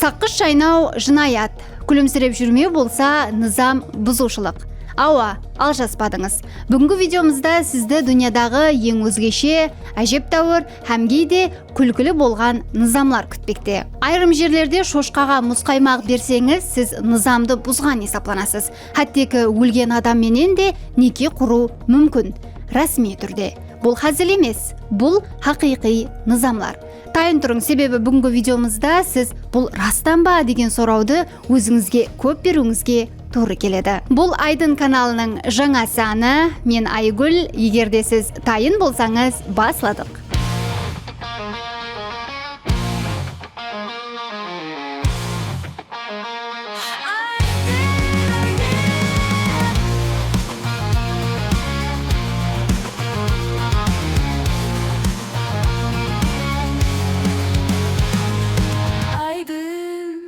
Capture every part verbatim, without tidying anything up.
Taqqısh shaynaw jınayat, kúlimsirep júrmew bolsa nızam buzıwshılıq. Awa, aljaspadıńız. Búgingi videomızda sizdi dúnyadaǵı eń ózgeshe, ájeptáwir hám geyde kúlkili bolǵan nızamlar kútpekte. Ayırım jerlerde shoshqaǵa musqaymaq berseńiz, siz nızamdı buzǵan esaplanasız. Hátteki ólgen adam menen de neke qurıw múmkin. Rásmiy túrde. Bul házil emes, bul haqıyqıy nızamlar. Tayın turıń, sebebi búgingi videomızda siz "Bul rastan ba?" degen sorawdı ózińizge kóp beriwińizge tuwrı keledi. Bul Aydın kanalınıń jańa sanı. Men Aygúl. Eger de siz tayın bolsańız, basladıq. Aydın.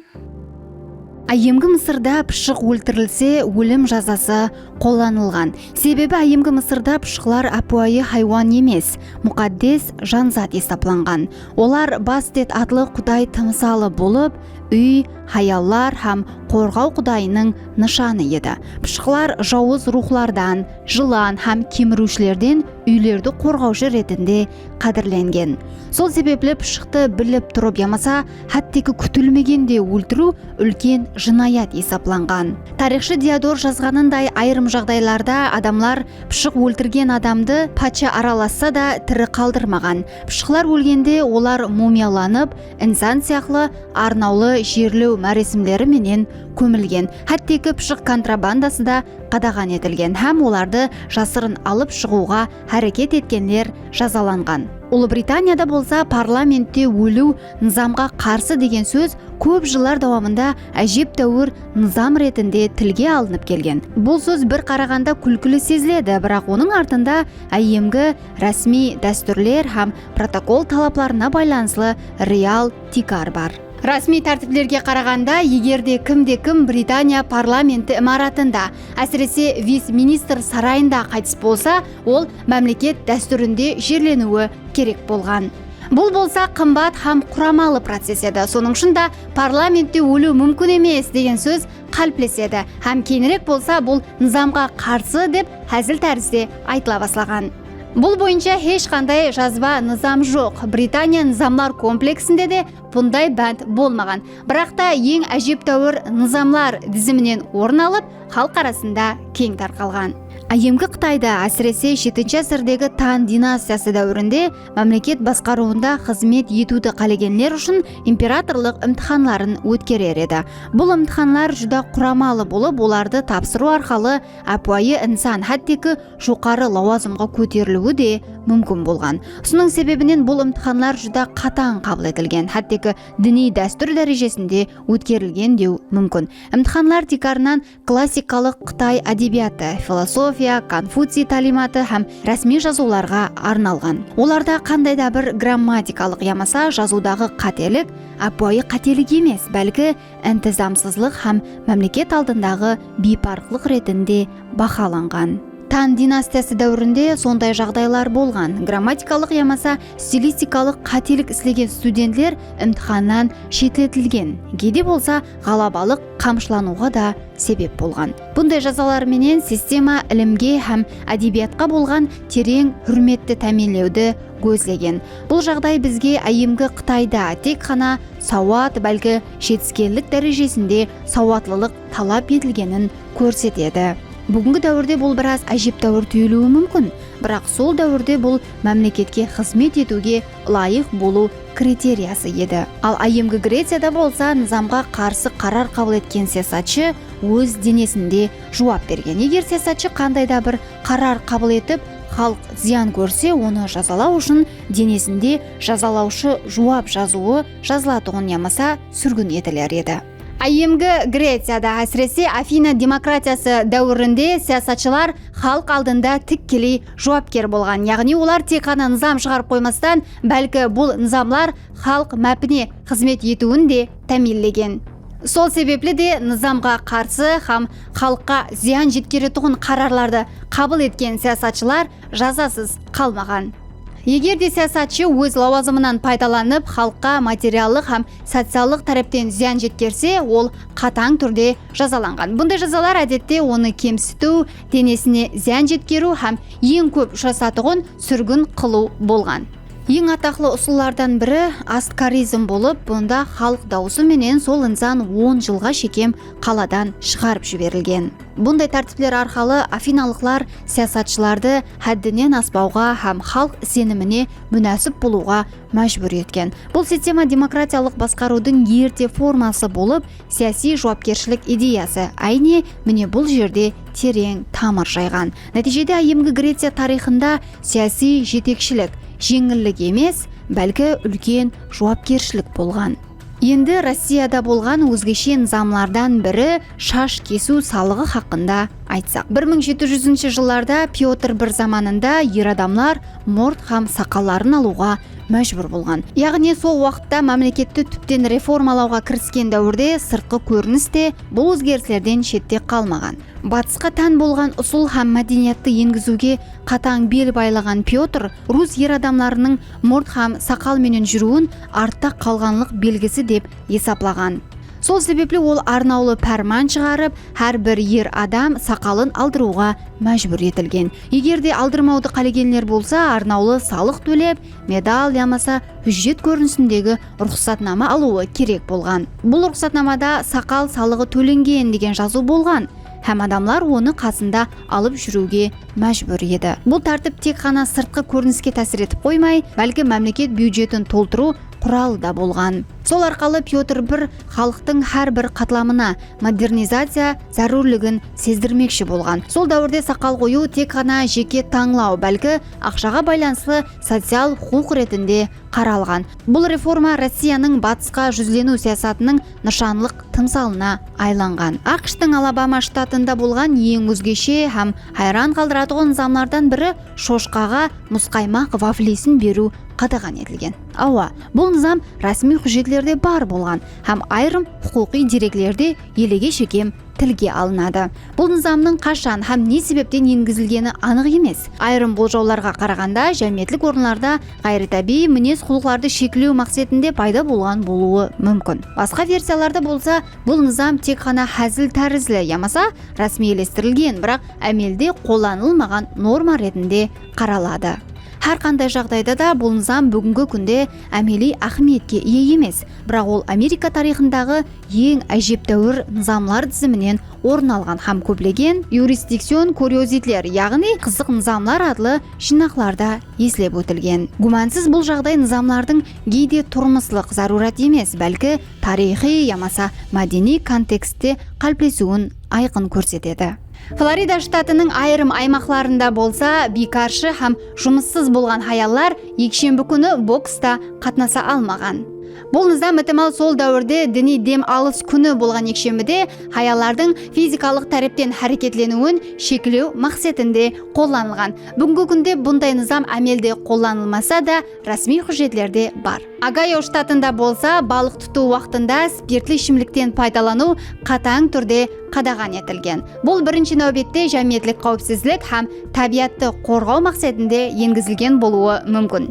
Áyyemgi Mısırda pıshıq óltirilse, ólim jazası qollanılǵan. Sebebi áyyemgi Mısırda pıshıqlar ápiwayı haywan emes, muqaddes janzat esaplanǵan. Olar Bastet atlı quday tımsalı bolıp, úy, hayallar hám qorǵaw qudayınıń nıshanı edi. Pıshıqlar jawız ruwxlardan, jılan hám kemiriwshilerden úylerdi qorǵawshı retinde qádirlengen. Sol sebepli pıshıqtı bilip turıp yamasa hátteki kútilmegende óltiriw úlken jınayat esaplanǵan. Tariyxshı Diodor jazǵanınday, ayırım jaǵdaylarda adamlar pıshıq óltirgen adamdı patsha aralassa da tiri qaldırmaǵan. Pıshıqlar ólgende olar mumiyalanıp, insan sıyaqlı arnawlı jerlew máresimleri menen kómilgen. Hátteki pıshıq kontrabandası da qadaǵan etilgen hám olardı jasırın alıp shıǵıwǵa háreket etkenler jazalanǵan. Ulıbritaniyada bolsa parlamentte óliw nızamǵa qarsı degen sóz kóp jıllar dawamında ájeptáwir nızam retinde tilge alınıp kelgen. Bul sóz bir qaraǵanda kúlkili seziledi, biraq onıń artında áyyemgi rásmiy dástúrler hám protokol talaplarına baylanıslı real tiykar bar. Rásmiy tártiplerge qaraǵanda, eger de kimde-kim Britaniya parlamenti imaratında, ásirese, Vestminster sarayında qaytıs bolsa, ol mámleket dástúrinde jerleniwi kerek bolǵan. Bul bolsa qımbat hám quramalı process edi. Sonıń ushın da parlamentte óliw múmkin emes degen sóz qáliplesedi hám keyinirek bolsa bul nızamǵa qarsı dep házil tárizde aytıla baslaǵan. Bul boyınsha hesh qanday jazba nızam joq. Britaniya nızamlar kompleksinde de bunday bánt bolmaǵan. Biraq ta eń ájeptáwir nızamlar diziminen orın alıp, xalıq arasında keń tarqalǵan. Áyyemgi Qıtayda, ásirese, jetinshi ásirde Tan dinastiyası dáwirinde mámleket basqarıwında xızmet etiwdi qálegenler ushın imperatorlıq imtixanların ótkerer edi. Bul imtixanlar júdá quramalı bolıp, olardı tapsırıw arqalı ápiwayı insan, hátteki joqarı lawazımǵa kóteriliwi de múmkin bolǵan. Usınıń sebebinen bul imtixanlar júdá qatań qabıl etilgen, hátteki diniy dástúr dárejesinde ótkerilgen dew múmkin. Imtixanlar tiykarınan klassikalıq Qıtay ádebiyatı, filosofiya, Konfuciy táliymatı hám rásmiy jazıwlarǵa arnalǵan. Olarda qanday da bir grammatikalıq yamasa jazıwdaǵı qátelik ápiwayı qátelik emes, bálki intizamsızlıq hám mámleket aldındaǵı biyparıqlıq retinde bahalanǵan. Tan dinastiyası dáwirinde sonday jaǵdaylar bolǵan. Grammatikalıq yamasa stilistikalıq qátelik islegen studentler imtixannan shetletilgen, geyde bolsa ǵalabalıq qamshılanıwǵa da sebep bolǵan. Bunday jazalar menen sistema ilimge hám ádebiyatqa bolǵan tereń húrmetti támiyinlewdi gózlegen. Bul jaǵday bizge áyyemgi Qıtayda tek ǵana sawat, bálki jetiskenlik dárejesinde sawatlılıq talap etilgenin kórsetedi. Búgingi dáwirde bul biraz ájeptáwir túyiliwi múmkin, biraq sol dáwirde bul mámleketke xızmet etiwge ılayıq bolıw kriteriyası edi. Al áyyemgi Greciyada bolsa nızamǵa qarsı qarar qabıl etken siyasatshı óz denesinde juwap bergen. Eger siyasatshı qanday da bir qarar qabıl etip, xalıq zıyan kórse, onı jazalaw ushın denesinde jazalawshı juwap jazıwı jazılatuǵın yamasa súrgin etiler edi. Áyyemgi Greciyada, ásirese, Afina demokratiyası dáwirinde siyasatshılar xalıq aldında tikkeley juwapker bolǵan. Yaǵnıy olar tek ǵana nızam shıǵarıp qoymastan, bálki bul nızamlar xalıq mápine xızmet etiwin de támiyinlegen. Sol sebepli de nızamǵa qarsı hám xalıqqa zıyan jetkeretuǵın qararlardı qabıl etken siyasatshılar jazasız qalmaǵan. Eger de siyasatshı óz lawazımınan paydalanıp, xalıqqa materiallıq hám sociallıq tárepten zıyan jetkerse, ol qatań túrde jazalanǵan. Bunday jazalar, ádette, onı kemsitiw, denesine zıyan jetkeriw hám eń kóp ushırasatuǵın súrgin qılıw bolǵan. Eń ataqlı usıllardan biri astkarizm bolıp, bunda xalıq dawısı menen sol insan on jılǵa shekem qaladan shıǵarıp jiberilgen. Bunday tártipler arqalı afinalıqlar siyasatshılardı háddinen aspawǵa hám xalıq isenimine múnásip bolıwǵa májbúr etken. Bul sistema demokratiyalıq basqarıwdıń erte forması bolıp, siyasiy juwapkershilik ideyası, áyne, mine, bul jerde tereń tamır jayǵan. Nátiyjede áyyemgi Greciya tariyxında siyasiy jetekshilik jeńillik emes, bálki úlken juwapkershilik bolǵan. Endi Rossiyada bolǵan ózgeshe nızamlardan biri shash kesiw salıǵı haqqında aytsaq. Bir mıń jeti júzinshi jıllarda Pyotr bir zamanında er adamlar murt hám saqalların alıwǵa májbúr bolǵan. Yaǵnıy, sol waqıtta mámleketti túpten reformalawǵa kirisken dáwirde sırtqı kórinis te bul ózgerislerden shette qalmaǵan. Batısqa tán bolǵan usıl hám mádeniyattı engiziwge qatań bel baylaǵan Pyotr rus er adamlarınıń murt hám saqal menen júriwin artta qalǵanlıq belgisi dep esaplaǵan. Sol sebepli ol arnawlı párman shıǵarıp, hár bir er adam saqalın aldırıwǵa májbúr etilgen. Eger de aldırmawdı qálegenler bolsa, arnawlı salıq tólep, medal yamasa hújjet kórinisindegi ruxsatnama alıwı kerek bolǵan. Bul ruxsatnamada saqal salıǵı tólengen degen jazıw bolǵan hám adamlar onı qasında alıp júriwge májbúr edi. Bul tártip tek ǵana sırtqı kóriniske tásir etip qoymay, bálki mámleket byudjetin toltırıw quralı da bolǵan. Sol arqalı Pyotr bir xalıqtıń hár bir qatlamına modernizaciya zárúrligin sezdirmekshi bolǵan. Sol dáwirde saqal qoyıw tek ǵana jeke tańlaw, bálki aqshaǵa baylanıslı social huqıq retinde qaralǵan. Bul reforma Rossiyanıń batısqa júzleniw siyasatınıń nıshanlıq tımsalına aylanǵan. AQShtıń Alabama shtatında bolǵan eń ózgeshe hám hayran qaldıratuǵın nızamlardan biri shoshqaǵa musqaymaq vaflisin beriw qadaǵan etilgen. Awa, bul nızam rásmiy hújjetlerde bar bolǵan hám ayırım huqıqıy dereklerde elege shekem tilge alınadı. Bul nızamnıń qashan hám ne sebepten engizilgeni anıq emes. Ayırım boljawlarǵa qaraǵanda, jámiyetlik orınlarda ǵayritábiyiy minez-qulıqlardı sheklew maqsetinde payda bolǵan bolıwı múmkin. Basqa versiyalarda bolsa, bul nızam tek ǵana házil tárizli yamasa rásmiylestirilgen, biraq ámelde qollanılmaǵan norma retinde qaraladı. Hár qanday jaǵdayda da, bul nızam búgingi kúnde ámeliy áhmiyetke iye emes, biraq ol Amerika tariyxındaǵı eń ájeptáwir nızamlar diziminen orın alǵan hám kóplegen yurisdiksion kuriozitler, yaǵnıy qızıq nızamlar atlı jıynaqlarda eslep ótilgen. Gúmansiz, bul jaǵday nızamlardıń geyde turmıslıq zárúrat emes, bálki tariyxıy yamasa mádeniy kontekstte qáliplesiwin ayqın kórsetedi. Florida shtatınıń ayırım aymaqlarında bolsa biykarshı hám jumıssız bolǵan hayallar ekshembi kúni boksta qatnasa almaǵan. Bul nızam, itimal, sol dáwirde diniy dem alıs kúni bolǵan ekshembide hayallardıń fizikalıq tárepten háreketleniwin sheklew maqsetinde qollanılǵan. Búgingi kúnde bunday nızam ámelde qollanılmasa da, rásmiy hújjetlerde bar. Ogayo shtatında bolsa balıq tutıw waqtında spirtli ishimlikten paydalanıw qatań túrde qadaǵan etilgen. Bul birinshi náwbette jámiyetlik qáwipsizlik hám tábiyattı qorǵaw maqsetinde engizilgen bolıwı múmkin.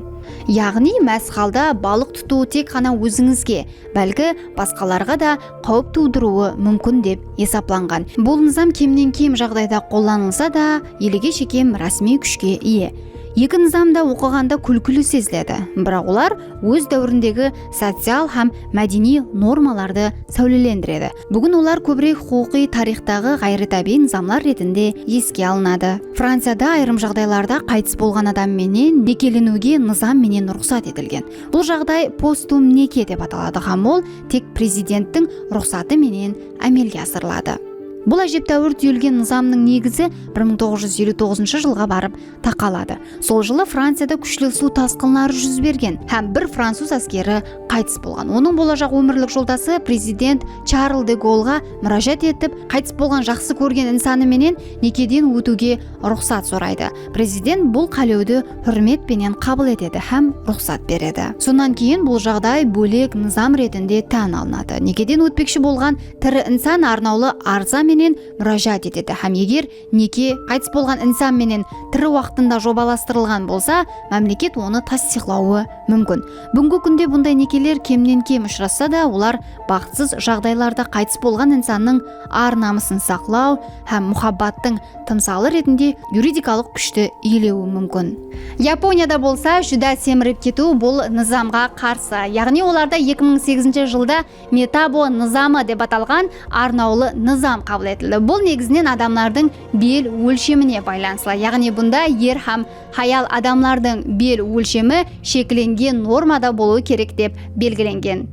Yaǵnıy, más halda balıq tutıw tek ǵana ózińizge, bálki basqalarǵa da qáwip tuwdırıwı múmkin dep esaplanǵan. Bul nızam kemnen-kem jaǵdayda qollanılsa da, elege shekem rásmiy kúshke iye. Eki nızam da oqıǵanda kúlkili seziledi, biraq olar óz dáwirindegi social hám mádeniy normalardı sáwlelendiredi. Búgin olar kóbirek huqıqıy tariyxtaǵı ǵayritábiyiy nızamlar retinde eske alınadı. Franciyada ayırım jaǵdaylarda qaytıs bolǵan adam menen nekeleniwge nızam menen ruxsat etilgen. Bul jaǵday postum neke dep ataladı hám ol tek prezidenttiń ruxsatı menen ámelge asırıladı. Bul ájeptáwir túyilgen nızamnıń negizi bir mıń toǵız júz eliw toǵızınshı jılǵa barıp taqaladı. Sol jılı Franciyada kúshli suw tasqınları júz bergen hám bir francuz áskeri qaytıs bolǵan. Onıń bolajaq ómirlik joldası prezident Charl de Gollǵa múrájat etip, qaytıs bolǵan jaqsı kórgen insanı menen nekeden ótiwge ruxsat soraydı. Prezident bul qálewdi húrmet penen qabıl etedi hám ruxsat beredi. Sonnan keyin bul jaǵday bólek nızam retinde tán alınadı. Nekeden ótpekshi bolǵan tiri insan arnawlı arza menen múrájat etedi hám eger neke qaytıs bolǵan insan menen tiri waqtında jobalastırılǵan bolsa, mámleket onı tastıyıqlawı múmkin. Búgingi kúnde bunday nekeler kemnen-kem ushırassa da, olar baxıtsız jaǵdaylarda qaytıs bolǵan insannıń ar-namısın saqlaw hám muhabbattıń tımsalı retinde yuridikalıq kúshti iyelewi múmkin. Yaponiyada bolsa júdá semirip ketiw bul nızamǵa qarsı. Yaǵnıy olarda eki mıń segizinshi jılda metabo nızamı dep atalǵan arnawlı nızam qabıl etildi. Bul negizinen adamlardıń bel ólshemine baylanıslı. Yaǵnıy bunda er hám hayal adamlardıń bel ólshemi sheklengen normada bolıwı kerek dep belgilengen.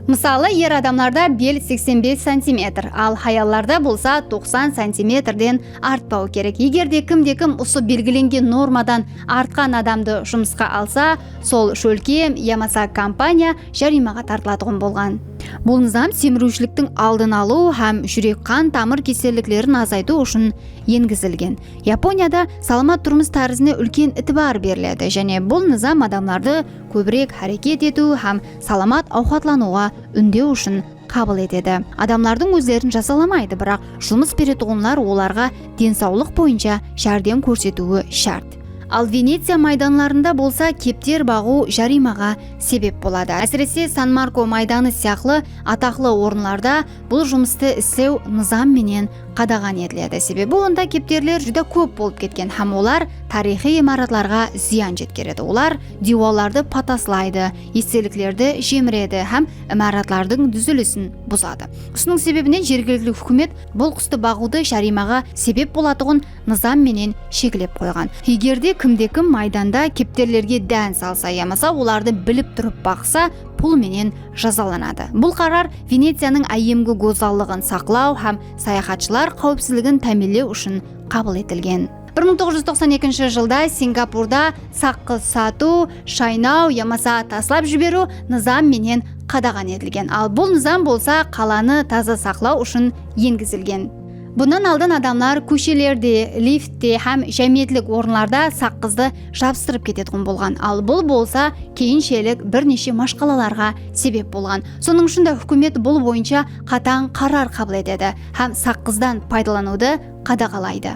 Mısalı, er adamlarda bel seksen bes santimetr, al hayallarda bolsa toqsan santimetrden artpawı kerek. Eger de kimde-kim usı belgilengen normadan artqan adamdı jumısqa alsa, sol shólkem yamasa kompaniya jariymaǵa tartılatuǵın bolǵan. Bul nızam semiriwshiliktiń aldın alıw hám júrek-qan tamır keselliklerin azaytıw ushın engizilgen. Yaponiyada salamat turmıs tárizine úlken itibar beriledi, jáne bul nızam adamlardı kóbirek háreket etiw hám salamat awqatlanıwǵa úndew ushın qabıl etedi. Adamlardıń ózlerin jazalamaydı, biraq jumıs beretuǵınlar olarǵa densawlıq boyınsha járdem kórsetiwi shárt. Al Veneciya maydanlarında bolsa kepter baǵıw jariymaǵa sebep boladı. Ásirese, San-Marko maydanı sıyaqlı ataqlı orınlarda bul jumıstı islew nızam menen qadaǵan etiledi. Sebebi onda kepterler júdá kóp bolıp ketken hám olar tariyxıy imaratlarǵa zıyan jetkeredi. Olar diywallardı pataslaydı, esteliklerdi jemiredi hám imaratlardıń dúzilisin buzadı. Usınıń sebebinen jergilikli húkimet bul qustı baǵıwdı jariymaǵa sebep bolatuǵın nızam menen sheklep qoyǵan. Eger de kimde-kim maydanda kepterlerge dán salsa yamasa olardı bilip turıp baqsa, pul menen jazalanadı. Bul qarar Veneciyanıń áyyemgi gózzallıǵın saqlaw hám sayaxatshılar qáwipsizligin támiyinlew ushın qabıl etilgen. Bir mıń toǵız júz toqsan ekinshi jılda Singapurda saqqız satıw, shaynaw yamasa taslap jiberiw nızam menen qadaǵan etilgen. Al bul nızam bolsa qalanı taza saqlaw ushın engizilgen. Bunnan aldın adamlar kóshelerde, liftte hám jámiyetlik orınlarda saqqızdı jabıstırıp ketetuǵın bolǵan. Al bul bolsa keyinshelik bir neshe mashqalalarǵa sebep bolǵan. Sonıń ushın da húkimet bul boyınsha qatań qarar qabıl etedi hám saqqızdan paydalanıwdı qadaǵalaydı.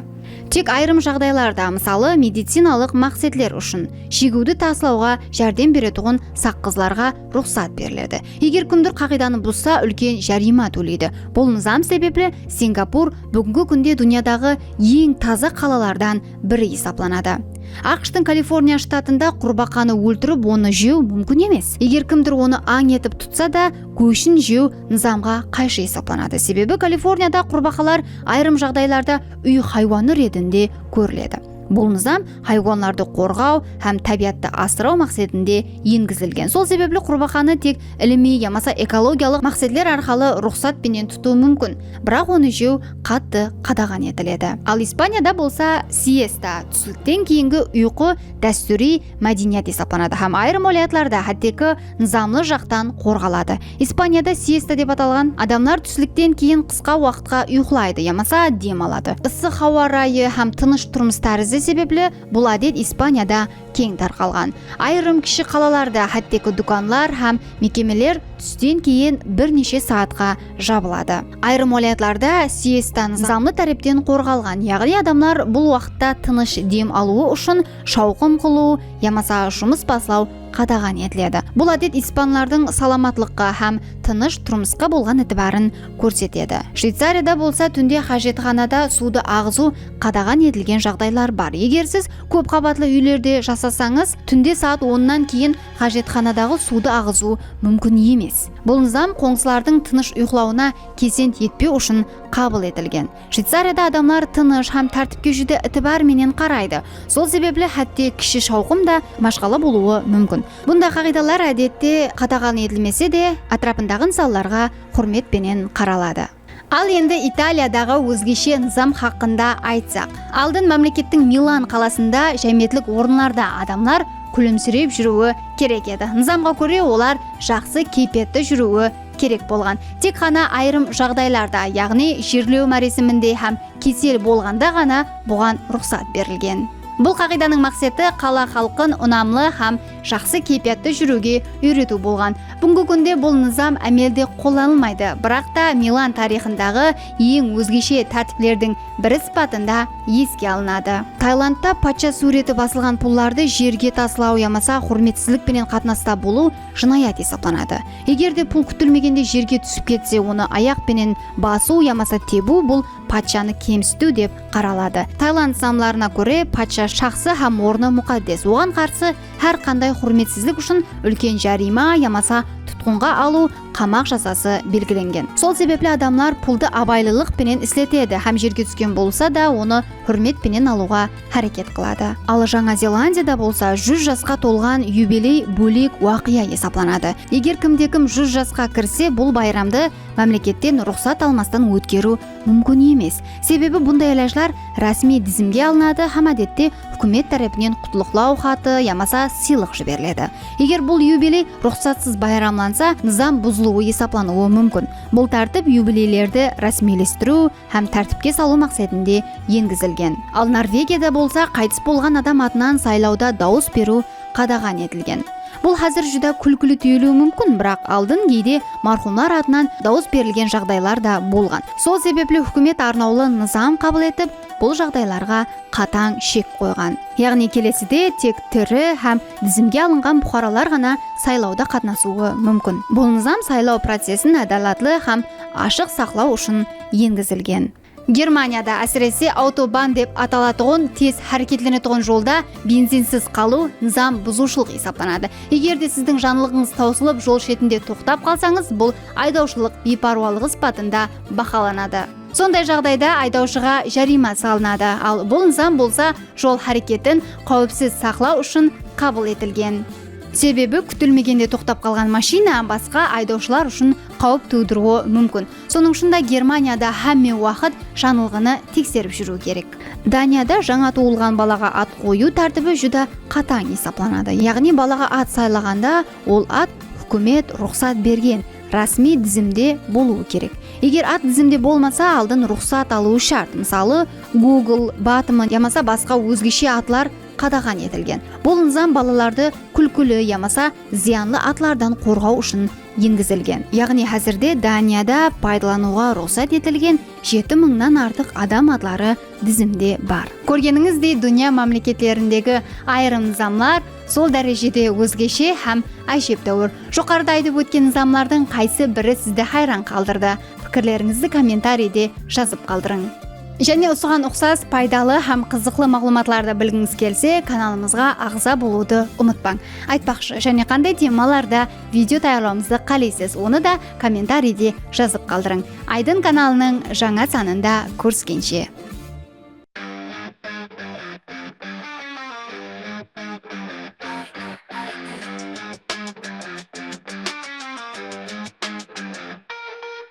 Tek ayırım jaǵdaylarda, mısalı, medicinalıq maqsetler ushın, shegiwdi taslawǵa járdem beretuǵın saqqızlarǵa ruxsat beriledi. Eger kimdur qaǵıydanı buzsa, úlken járiyma tóleydi. Bul nızam sebepli Singapur búgingi kúnde dúnyadaǵı eń taza qalalardan biri esaplanadı. AQShtıń Kaliforniya shtatında qurbaqanı óltirip, onı jew múmkin emes. Eger kimdur onı ań etip tutsa da, góshin jew nızamǵa qayshı esaplanadı. Sebebi Kaliforniyada qurbaqalar ayırım jaǵdaylarda úy haywanı retinde kóriledi. Bul nızam haywanlardı qorǵaw hám tábiyattı asıraw maqsetinde engizilgen. Sol sebepli qurbaqanı tek ilimiy yamasa ekologiyalıq maqsetler arqalı ruxsat penen tutıw múmkin, biraq onı jew qattı qadaǵan etiledi. Al Ispaniyada bolsa siesta, túslikten keyingi uyqı dástúriy mádeniyat esaplanadı hám ayırım wálayatlarda hátteki nızamlı jaqtan qorǵaladı. Ispaniyada siesta dep atalǵan adamlar túslikten keyin qısqa waqıtqa uyqılaydı yamasa dem aladı. Issı hawa rayı hám tınısh turmıs tárizi sebepli bul ádet Ispaniyada keń tarqalǵan. Ayırım kishi qalalarda hátteki dúkanlar hám mekemeler tústen keyin bir neshe saatqa jabıladı. Ayırım wálayatlarda siesta nızamlı tárepten qorǵalǵan, yaǵnıy adamlar bul waqıtta tınısh dem alıwı ushın shawqım qılıw yamasa jumıs baslaw qadaǵan etiledi. Bul ádet ispanlardıń salamatlıqqa hám tınısh turmısqa bolǵan itibarın kórsetedi. Shveycariyada bolsa túnde hájetxanada suwdı aǵızıw qadaǵan etilgen jaǵdaylar bar. Eger siz kóp qabatlı úylerde jasasańız, túnde saat onnan keyin hájetxanadaǵı suwdı aǵızıw múmkin emes. Bul nızam qońsılardıń tınısh uyqılawına kesent etpew ushın qabıl etilgen. Shveycariyada adamlar tınısh hám tártipke júdá itibar menen qaraydı. Sol sebepli hátte kishi shawqım da mashqala bolıwı múmkin. Bunday qaǵıydalar, ádette, qadaǵan etilmese de, átirapındaǵı insanlarǵa húrmet penen qaraladı. Al endi Italiyadaǵı ózgeshe nızam haqqında aytsaq. Aldın mámlekettiń Milan qalasında jámiyetlik orınlarda adamlar kúlimsirep júriwi kerek edi. Nızamǵa kóre, olar jaqsı keypiyatта júriwi kerek bolǵan. Tek ǵana ayırım jaǵdaylarda, yaǵnıy jerlew máresiminde hám kesel bolǵanda ǵana buǵan ruxsat berilgen. Bul qaǵıydanıń maqseti qala xalqın unamlı hám jaqsı keypiyatta júriwge úyretiw bolǵan. Búgingi kúnde bul nızam ámelde qollanılmaydı, biraq ta Milan tariyxındaǵı eń ózgeshe tártiplerdiń biri sıpatında eske alınadı. Tailandta patsha súwreti basılǵan pullardı jerge taslaw yamasa húrmetsizlik penen qatnasta bolıw jınayat esaplanadı. Eger de pul kútilmegende jerge túsip ketse, onı ayaq penen basıw yamasa tebiw, bul patshanı kemsitiw dep qaraladı. Tailand nızamlarına kóre, patsha shaxsı hám ornı muqaddes. Oǵan qarsı hár qanday húrmetsizlik ushın úlken járiyma yamasa tutqınǵa alıw, qamaq jazası belgilengen. Sol sebepli adamlar puldı abaylılıq penen isletedi hám jerge túsken bolsa da, onı húrmet penen alıwǵa háreket qıladı. Al Jańa Zelandiyada bolsa júz jasqa tolǵan yubiley bólek waqıya esaplanadı. Eger kimde-kim júz jasqa kirse, bul bayramdı mámleketten ruxsat almastan ótkeriw múmkin emes. Sebebi bunday ilajlar rásmiy dizimge alınadı hám, ádette, húkimet tárepinen qutlıqlaw xatı yamasa sıylıq jiberiledi. Eger bul yubiley ruxsatsız bayramlansa, nızam buzılıwı esaplanıwı múmkin. Bul tártip yubileylerdi rásmiylestiriw hám tártipke salıw maqsetinde engizilgen. Al Norvegiyada bolsa qaytıs bolǵan adam atınan saylawda dawıs beriw qadaǵan etilgen. Bul házir júdá kúlkili túyiliwi múmkin, biraq aldın geyde marhumlar atınan dawıs berilgen jaǵdaylar da bolǵan. Sol sebepli húkimet arnawlı nızam qabıl etip, bul jaǵdaylarǵa qatań shek qoyǵan. Yaǵnıy, keleside tek tiri hám dizimge alınǵan puqaralar ǵana saylawda qatnasıwı múmkin. Bul nızam saylaw procesin ádalatlı hám ashıq saqlaw ushın engizilgen. Germaniyada, ásirese, avtoban dep atalatuǵın tez háreketlenetuǵın jolda benzinsiz qalıw nızam buzıwshılıq esaplanadı. Eger de sizdiń janlıǵıńız tawsılıp, jol shetinde toqtap qalsańız, bul aydawshılıq biypárwalıǵı sıpatında bahalanadı. Sonday jaǵdayda aydawshıǵa járiyma salınadı, al bul nızam bolsa jol háreketin qáwipsiz saqlaw ushın qabıl etilgen. Sebebi kútilmegende toqtap qalǵan mashina basqa aydawshılar ushın qáwip tuwdırıwı múmkin. Sonıń ushın da Germaniyada hámme waqıt janılǵını tekserip júriw kerek. Daniyada jańa tuwılǵan balaǵa at qoyıw tártibi júdá qatań esaplanadı. Yaǵnıy, balaǵa at saylaǵanda ol at húkimet ruxsat bergen rásmiy dizimde bolıwı kerek. Eger at dizimde bolmasa, aldın ruxsat alıwı shárt. Mısalı, Google, Batman yamasa basqa ózgeshe atlar qadaǵan etilgen. Bul nızam balalardı kúlkili yamasa zıyanlı atlardan qorǵaw ushın engizilgen. Yaǵnıy, házirde Daniyada paydalanıwǵa ruxsat etilgen jeti mıńnan artıq adam atları dizimde bar. Kórgenińizdey, dúnya mámleketlerindegi ayırım nızamlar sol dárejede ózgeshe hám ájeptáwir. Joqarıda aytıp ótken nızamlardıń qaysı biri sizdi hayran qaldırdı? Pikirlerińizdi kommentariyde jazıp qaldırıń. Jáne usıǵan uqsas paydalı hám qızıqlı maǵlıwmatlardı bilgińiz kelse, kanalımızǵa aǵza bolıwdı umıtpań. Aytpaqshı, jáne qanday temalarda video tayarlawımızdı qáleysiz, onı da kommentariyde jazıp qaldırıń. Aydın kanalınıń jańa sanında kóriskenshe!